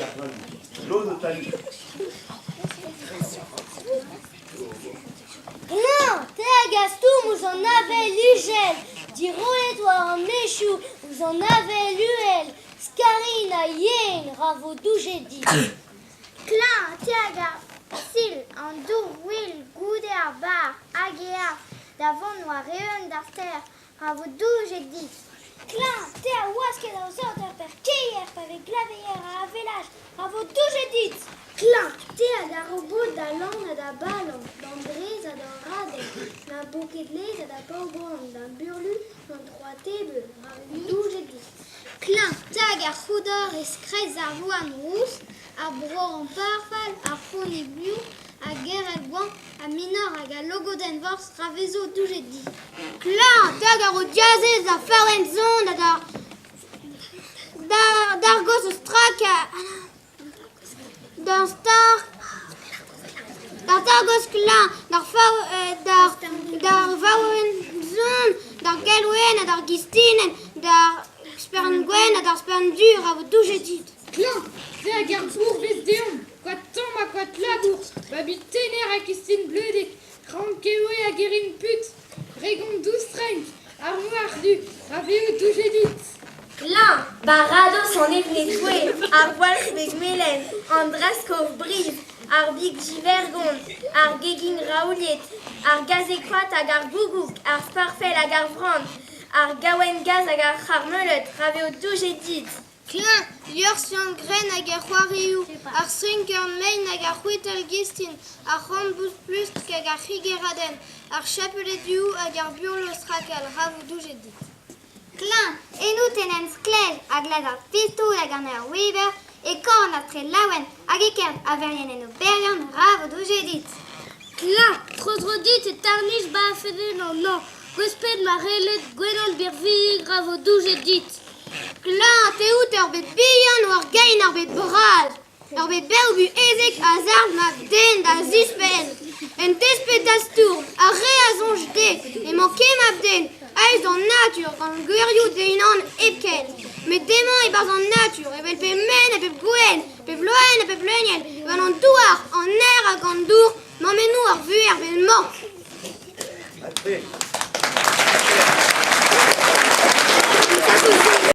ar palu. Lod o talu. Klañv, te hag a stourm ouzh an avel ugel, dirollet war an hentchoù ouzh an avel uhel, skarin ha yen ra vo doujet dit. Klañv, te hag a sil an dour wil goude ar bar hag e a da vont war-eeun d'ar stêr ra vo doujet dit. Klañv, te a wasked ar saoter per-keier pa vez glaveier ha avelaj, ra vo doujet dit. Klañv, te hag a ro bod da lann ha da balan, d'an drez ha d'an raden, d'ar boked-laezh ha da paour-bran, d'ar burlu, d'an troatebeul, ra vo doujet dit. Klañv, te hag ar c'houdor e-kreiz ar louarn rous, ar bro-amparfal, ar c'honiglioù, ar gerel-goañv, ar minor hag al logodenn-vorzh, ra vezo doujet dit. Klañv, te hag a ro diazez d'ar farlenn-son ha d'ar d'ar gozh o strakañ. D'ar star, d'ar targos klañv, d'ar fav, d'ar d'ar vaouenn-zon, d'ar galwenn ha d'ar gistinenn, d'ar spern gwenn ha d'ar spern du ra vo doujet dit. Klañv, te hag ar bourvez deomp, koad tomm ha koad labour, babig tener ha kistin bleudek, krank-kewe hag erin put, Bregont dous-trenk, ar mouar du, ra vezo doujet dit. Klañv, baradoz an evned-gouez, ar gwalc'hbeg melen, an draskov brizh, ar big divergont, ar gegin raouliet, ar gazeg-koad hag ar gougoug, ar sparfell hag ar vran, ar gaouenn-gaz hag ar c'harmeuleud, ra vezo doujet dit. Klañv, liorzh Yann-Grenn hag ar c'hoarioù, ar strinker-mein hag ar c'hwitell-gistin, ar c'horn-boud-plusk hag ar c'higeradenn, ar chapeledioù hag ar burlo-strakal, ra vo doujet dit. Klañv, ennout en em sklej a glad ar festoù hag an aer-weber, e korn ar Trelaouenn hag e kerz averien en oberiant, ra vo doujet dit. Klañv, tro-dro dit e tarnij bafenn an hañv, gwesped marellet, gwenan birvilhik, ra vo doujet dit. Klañv te out ur bed bihan war gein ar bed bras. Ur bed bev-buhezek a zarv mab-den da zispenn. En desped da stourm, ar re a soñj dezhe emañ ket mab-den aes d'an natur gant gwirioù d'e-unan hepken. Met demañ e-barzh an natur evel pep men ha pep gouenn, pep loen ha pep leunienn, gant an douar, an aer hag an dour, mammennoù ar vuhez er bed-mañ. Mat-tre.